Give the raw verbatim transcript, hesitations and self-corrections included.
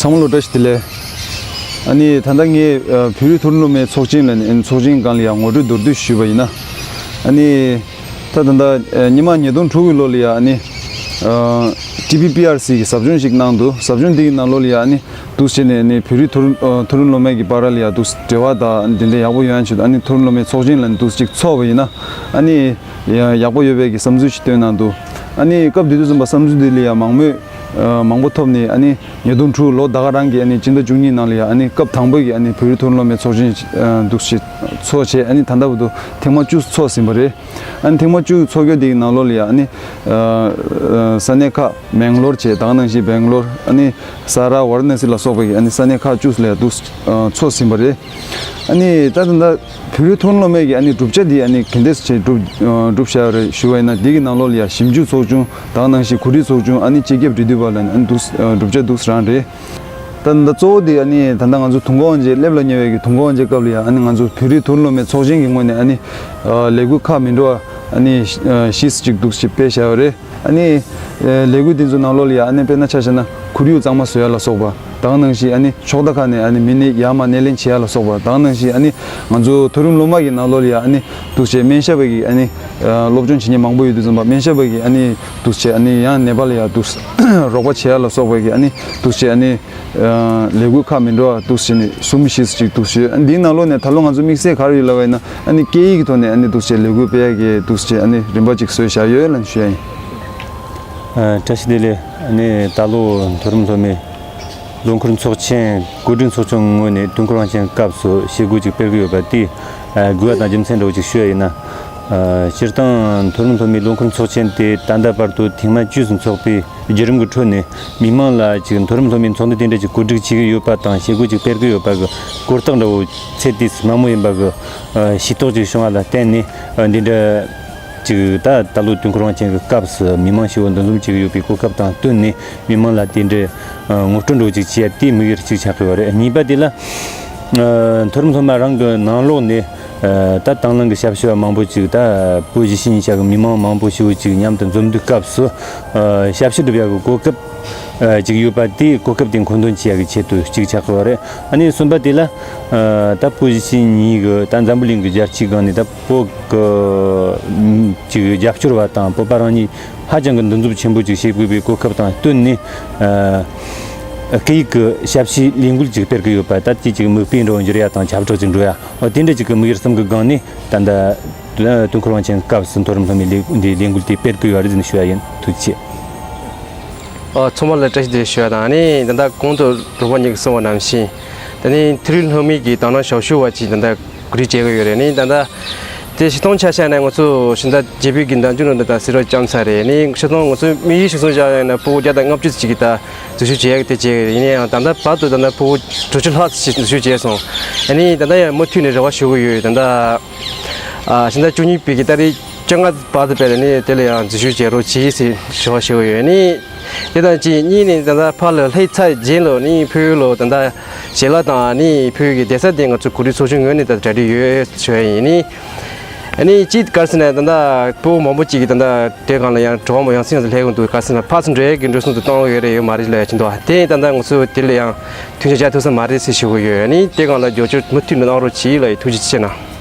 ཚང་མ་ལ་བཀྲ་ཤིས་བདེ་ལེགས། ཨ་ནི་ད་ལྟ་ངས་ཨ་བོད་རིགས་མཐོ་རིམ་སློབ་མའི་ཚོགས་ཆེན་ལ་ནི་ཚོགས་ཆེན་སྒང་ལ་ཡང་ངོ་སྤྲོད་མདོར་བསྡུས་ཞུས་པ་ཡིན་ན། ཨ་ནི་ད་ད་ལྟ་ཨ་སྔོན་མ་ཉིས་སྟོང་དྲུག་གི་ལོ་ལ་ཡང་ཨ་ནི་ཨ་ཊི་པི་པི་ཨར་སི་གི་ཟབ་སྦྱོང་ཞིག་གནང་འདུག་ཟབ་སྦྱོང་འདི་གི་ནང་ལོགས་ལ་ཡང་ཨ་ནི་འདུག་བྱས་ནས་ཨ་ནི་བོད་རིགས་མཐོ་རིམ་ཨ་མཐོ་རིམ་སློབ་མའི་གི་བར་ལ་ཡང་འདུག་འབྲེལ་བ་དང་འདི་འདྲ་ཡག་པོ་ཡོང་ཡ་ཆེད་དུ་ཨ་ནི་མཐོ་རིམ་སློབ་མའི་ཚོགས་ཆེན་ལ་ནི་འདུག་ཅིག་ཚོགས་པ་ཡིན་ན་ཨ་ནི་ཡ་ཡག་པོ་ཡོད་པའི་གི་བསམ་ཚུལ་ཞིག་བཏོན་གནང་འདུག་ཨ་ནི་སྐབས་དེ་དུས་ཙམ་པ་བསམ་ཚུལ་འདི་ལ་ཡང་མང་མོས་ཨ་མང་པོ་ཐོབ་ནས་ཨ་ནི་ཉིས་སྟོང་དྲུག་ལོ་ཟླ་ག་རང་གི་ཨ་ནི་སྤྱི་ཟླ་བཅུ་གཉིས་ནང་ལ་ཡང་ཨ་ནི་སྐབས་དང་པོའི་གི་ཨ་ནི་བོད་རིགས་མཐོ་རིམ་སློབ་མའི་ཚོགས་ཆེན་ཨ་འདུག་ཞིག་ཚོགས་བྱས། ཨ་ནི་ད་ལྟ་བར་དུ་ཐེངས་མ་བཅུ་ཚོགས་ཟིན་པ་རེད། ཨ་ནི་ཐེངས་མ་བཅུ་ཚོགས་རྒྱུ་དེའི་ནང་ལོགས་ལ་ཡང་ཨ་ནི་ཨ་ཨ་ས་གནས་ཁག་མེང་ལོར་བྱས། ད་ག་ནང་བཞིན་སྦེང་ལོར། ཨ་ནི་ས་ར་ཝཱ་ར་ཎ་སི་ལ་སོགས་པའི་གི་ཨ་ནི་ས་གནས་ཁག་བཅུ་ལ་ཡང་འདུག་ཨ་ཚོགས་ཟིན་པ་རེད། ཨ་ནི་ད་ད་ལྟ་བོད་རིགས་མཐོ་རིམ་སློབ་མའི་གི་ཨ་ནི་བསྒྲུབ་བྱ་འདི་ཨ་ནི་ག་འདྲས་བྱས་བསྒྲུབ་ཨ་བསྒྲུབས་བཞག་ཡོད་རེད་ཞུ་བ་ཡིན་ན། འདི་གི་ནང་ལོགས་ལ་ཡང་ཞིབ་འཇུག་ཚོགས་ཆུང་དང་ནང་བཞིན་གོ་སྒྲིག་ཚོགས་ཆུང་ཨ་ནི་སྤྱི་ཁྱབ་འབྲེལ་མཐུད་པ་ལ་ཨ་ནི་འདུག་ཨ་བསྒྲུབ་བྱ་འདུག་སེ་རང་རེད། ད་ད་ལྟ་གཙོ་བོ་འདི་ཨ་ནི་ད་ལྟ་ང་ཚོ་དུས་འཁོར་དབང་ཆེན་སླེབས་ལ་ཉེ་བའི་གི་དུས་འཁོར་དབང་ཆེན་སྐབས་ལ་ཡང་ཨ་ནི་ང་ཚོ་བོད་རིགས་མཐོ་རིམ་སློབ་མའི་ཚོགས་ཆེན་གྱི་ངོས་ནས་ཨ་ནི་ཨ་ལས་འགུལ་ཁག་མི་འདྲ་བ་ཨ་ནི་ཨ་བཞི་ཙམ་ཅིག་འདུག་སེ་སྤེལ་བཞག་ཡོད་རེད། ཨ་ནི་ཨ་ལས་འགུལ་འདི་ཚོའི་ནང་ལོགས་ལ་ཡང་ཨ་ནི་དཔེར་ན་ཆ་བཞག་ན་ཁོར་ཡུག་གཙང་མ་བཟོ་ཡ་ལ་སོགས་པ་དང་ནང་བཞིན་ཨ་ནི་ཕྱོགས་མཐའ་ཁག་ནས་ཨ་ནི་མི་སྣ་ཡར་མར་སྣེ་ལེན་བྱེད་ཡ་ལ་སོགས་པ་དང་ནང་བཞིན་ཨ་ནི་ང་ཚོ་མཐོ་རིམ་སློབ་མ་གི་ནང་ལོགས་ལ་ཡང་ཨ་ནི་འདུག་སེ་སྨན་ཞབས་པའི་གི་ཨ་ནི་ཨ་སློབ་སྦྱོང་བྱེད་མཁན་མང་པོ་ཡོད་དུས་ཙམ་པ་སྨན་ཞབས་པའི་གི་ཨ་ནི་འདུག་སེ་ཨ་ནི་ཡང་ནད་པ་ལ་ཡང་འདུག་སེ་རོགས་པ་བྱེད་ཡ་ལ་སོགས་པའི་གི་ཨ་ནི་འདུག་སེ་ཨ་ནི་ཨ་ལས་འགུལ་ཁག་མི་འདྲ་བ་འདུག་སེ་ནི་གསུམ་བཞི་ཙམ་ཅིག་འདུག་སེ་ཡོད། ཨ་ནི་འདིའི་ནང་ལོགས་ནས་ད་ལོ་ང་ཚོ་དམིགས་བསལ་ག་རེ་ཡོད་ལབ་པ་ཡིན་ན་ཨ་ནི་སྐད་ཡིག་གི་ཐོག་ནས་ཨ་ནི་འདུག་སེ་ལས་འགུལ་སྤེལ་ཡ་གི་འདུག་སེ་ཨ་ནི་རིམ་པ་ཅིག་བཟོས་བཞག་ཡོད་ལབ་ཞུ་ཡ་ཡིན། ཨ་བཀྲ་ཤིས་བདེ་ལེགས། ཨ་ནི་ད་ལོ་མཐོ་རིམ་སློབ་མའི་ལོ་འཁོར་ཚོགས་ཆེན་གོ་སྒྲིག་ཚོགས་ཆུང་ངོས་ནས་དུས་འཁོར་དབང་ཆེན་སྐབས་སུ་བྱེད་སྒོ་ཅིག་སྤེལ་གི་ཡོད་པ་དེ་ཨ་དགོས་པ་དང་རྒྱུ་མཚན་འདྲ་བོ་ཅིག་ཞུ་ཡ་ཡིན་ན། ཨ་སྤྱིར་བཏང་མཐོ་རིམ་སློབ་མའི་ལོ་འཁོར་ཚོགས་ཆེན་དེ་ད་ལྟ་བར་དུ་ཐེངས་མ་བཅུ་ཙམ་ཚོགས་པའི་བརྒྱུད་རིམ་གྱི་ཁྲོད་ནས་མི་མང་ལ་ཅིག་མཐོ་རིམ་སློབ་མའི་ཚོགས་འདུ་དེ་འདྲ་ཅིག་གོ་སྒྲིག་བྱེད་ཀྱི་ཡོད་པ་དང་བྱེད་སྒོ་ཅིག་སྤེལ་གྱི་ཡོད་པ་གི་གོ་རྟོགས་འདྲ་བོ་ཚད་དེ་དམའ་མོ་ཡིན་པ་གི་ཨ་ཤེས་རྟོགས་ཅིག་བྱུང་བ་ལ་བརྟེན་ནས་ཨ་འདི་འདྲ་ཅིག་ད་ད་ལོ་དུས་འཁོར་དབང་ཆེན་གྱི་སྐབས་སུ་མི་མང་ཞིག་འདུ་འཛོམས་བྱེད་ཀྱི་ཡོད་པའི་གོ་སྐབས་དང་བསྟུན་ནས་མི་མང་ལ་དེ་འདྲའི་ཨ་ངོ་སྤྲོད་འདྲ་བོ་ཅིག་བྱེད་ཡ་དེའི་དམིགས་ཡུལ་གཅིག་ཆགས་ཀྱི་ཡོད་རེད། གཉིས་པ་དེ་ལ་ཨ་མཐོ་རིམ་སློབ་མ་རང་གི་ནང་ལོགས་ནས་ཨ་ད་དང་བླངས་ཀྱི་ཞབས་ཞུ་བ་མང་པོ་ཅིག་ད་བོད་གཞིས་བྱེས་གཉིས་ཆ་གི་མི་མང་མང་པོ་ཞིག་ཅིག་མཉམ་དུ་འཛོམས་དུས་སྐབས་སུ་ཨ་ཞབས་ཞུ་སྒྲུབ་ཡག་གི་གོ་སྐབས་ཨ་ཅིག་ཡོད་པ་དེ་གོ་སྐབས་དེ་མཁོ་འདོན་བྱེད་ཡག་གི་ཆེད་དུ་ཅིག་ཆགས་ཀྱི་ཡོད་རེད། ཨ་ནི་གསུམ་པ་དེ་ལ་ཨ་ད་བོད་གཞིས་བྱེས་གཉིས་ཀྱི་ད་འཛམ་བུ་གླིང་གི་རྒྱལ་སྤྱིའི་སྒང་ནས་ད་བོད་ཀྱི་ཅིག་རྒྱབ་སྐྱོར་བ་དང་བོད་པ་རང་ཉིད་ཧ་ཅང་གི་འདུ་འཛོམས་ཆེན་པོ་ཅིག་བྱེད་དགོས་པའི་གོ་སྐབས་དང་བསྟུན་ནས་ཨ་སྐད་ཡིག་གི་ཞབས་ཞུའི་ལས་འགུལ་ཅིག་སྤེལ་གྱི་ཡོད་པ། ད་དེ་ཅིག་མིག་དཔེ་འདྲ་བོ་འགྱུར་ཡ་དང་ཁྱབ་བསྒྲགས་ཅིག་འགྲོ་ཡ། འོ་དེ་འདྲ་ཅིག་གི་དམིགས་ཡུལ་གསུམ་གྱི་སྒང་ནས་ད་ལྟ་དུས་འཁོར་དབང་ཆེན་སྐབས་སུ་མཐོ་རིམ་སློབ་མའི་ལས་འདི་ལས་འགུལ་དེ་སྤེལ་གྱི་ཡོད་རེད་ཟེར་ནས་ཞུ་ཡ་ཡིན། ཐུགས་རྗེ་ཆེ། ཨ་ཚང་མ་ལ་བཀྲ་ཤིས་བདེ་ལེགས་ཞུ་ཡ་དང་། ཨ་ནི་ད་ལྟ་གོང་དུ་རོགས་པ་གཉིས་ཀྱིས་གསུངས་པ་ནང་བཞིན་ད་ནི་མཐོ་རིམ་སློབ་མའི་གི་དང་བླངས་ཞབས་ཞུ་བ་ཅིག་ད་ལྟ་གོ་སྒྲིག་བྱེད་ཀྱི་ཡོད་རེད། ཨ་ནི་ད་ལྟ་དེ་སྤྱིར་བཏང་ཆ་བཞག་ན་ང་ཚོ་ཕྱི་ཟླ་བརྒྱད་པའི་གི་ཟླ་མཇུག་ནང་དུ་ད་སེ་ར་བཅམ་ཚར་རེད། ཨ་ནི་སྤྱིར་བཏང་ང་ཚོ་དམིགས་ཡུལ་གཞིར་བཟུང་བཞག་ཡོད་ན་ཕྲུ་གུ་བརྒྱ་དང་ལྔ་བཅུ་ཙམ་ཅིག་གི་ད་འཛུལ་ཞུགས་བྱེད་ཡག་དེ་བྱས་ཡོད་རེད། ཡིན་ན་ཡང་ད་ལྟ་བར་དུ་ད་ལྟ་ཕྲུ་གུ་དྲུག་ཅུ་ལྷག་ཙམ་ཞིག་འཛུལ་ཞུགས་བྱས་སོང་། ཨ་ནི་ད་ལྟ་ཡང་མུ་མཐུད་ནས་རེ་བ་ཞུ་གི་ཡོད། ད་ལྟ་ཨ་ཕྱི་ཟླ་བཅུ་གཉིས་པའི་གི་ཏ་རིག་བཅོ་ལྔ་བར་དུ་སྤེལ་ནས་དེ་ལ་ཡང་འཛུལ་ཞུགས་བྱེད་རོགས་གྱིས་ཟེར་རེ་བ་ཞུ་གི་ཡོད། ཨ་ནི་དེ་དང་གཅིག་གཉིས་ནས་ད་ལྟ་ཕར་ལ་སླེབས་ཚར་རྗེས་ལ་ནི་ཕྲུ་གུ་ལ་ད་ལྟ་ཞལ་ལག་དང་ནི་ཕྲུ་གུ་གི་བསྡད་ས་དེ་ང་ཚོ་གོ་སྒྲིག་ཚོགས་ཆུང་ངོས་ནས་ད་གྲ་སྒྲིག་ཡོད་ཞུ་ཡ་ཡིན། ཨ་ནི་ཨ་ནི་གཅིག་ག་རེ་ཟེར་ན་ད་ལྟ་ཕྲུ་གུ་མང་པོ་ཅིག་གིས་ད་ལྟ་དེ་སྒང་ལ་ཡང་བྲོ་བ་མོ་ཡང་སེ་ཡང་སེ་སླེབས་ཀྱི་འདུག་ག་རེ་ཟེར་ན་ཕར་ཚུར་འགྲོ་ཡས་ཀྱི་འགྲོ་སོང་དེ་གཏོང་གི་ཡོད་རེད་ཡོད་མ་རེད་ལབ་ཡ་ཅིག་འདུག་དེ་ད་ལྟ་ང་ཚོས་དེ་ལ་ཡང་མཐུན་རྐྱེན་སྦྱར་ཐུབ་ས་མ་རེད་ཟེར་ཞུ་གི་ཡོད། ཨ་ནི་དེ་སྒང་ལ་རྒྱབ་སྐྱོར་མུ་མཐུད་ནས་གནང་རོགས་གྱིས་ལབ་ཡ། ཐུགས་རྗེ་ཆེ་གནང་།